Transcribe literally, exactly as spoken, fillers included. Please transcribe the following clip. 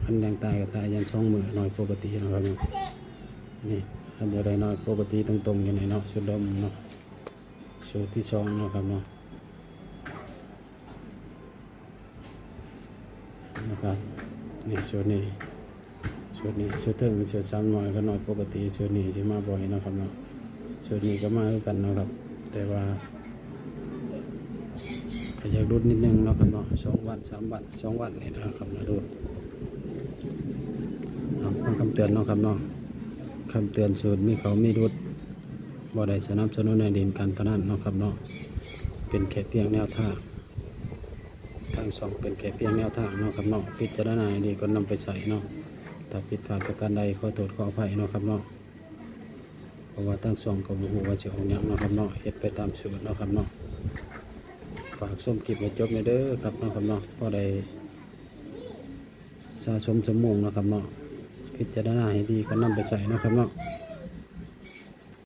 คันแดงตายก็ตายยันสองมื้อ น้อยปกติเนาะครับเนาะ นี่ คันอยากได้น้อยปกติตรงๆ อยู่นี่เนาะ สูตรเดิมเนาะ สูตรที่สองเนาะครับเนาะ นะครับ นี่สูตรนี้ สูตรนี้ สูตรเทิงเป็นสูตรสามน้อยก็น้อยปกติ สูตรนี้สิมาบ่อยเนาะครับเนาะ สูตรนี้ก็มาคือกันเนาะครับ แต่ว่าก็อยากหลุดนิดนึงเนาะครับเนาะ สองวัน สามวัน สองวันนี่นะครับ มาหลุด เอา ฟังคำเตือนเนาะครับเนาะ คำเตือน สูตรมีเข้ามีหลุด บ่ได้สนับสนุนให้เล่นการพนันเนาะครับเนาะ เป็นแค่เพียงแนวทาง ทั้งสองเป็นแค่เพียงแนวทางเนาะครับเนาะ พิจารณาให้ดีก่อนนำไปใช้เนาะ ถ้าผิดพลาดประการใดขอโทษขออภัยเนาะครับเนาะ เพราะว่าทั้งสองก็บ่ฮู้ว่าสิออกหยังเนาะครับเนาะ เฮ็ดไปตามสูตรเนาะครับเนาะ ฝากชมคลิปให้จบแหน่เด้อครับเนาะครับเนาะ พอได้สะสมชั่วโมงเนาะครับเนาะ พิจารณาให้ดีก่อนนำไปใช้เนาะครับเนาะ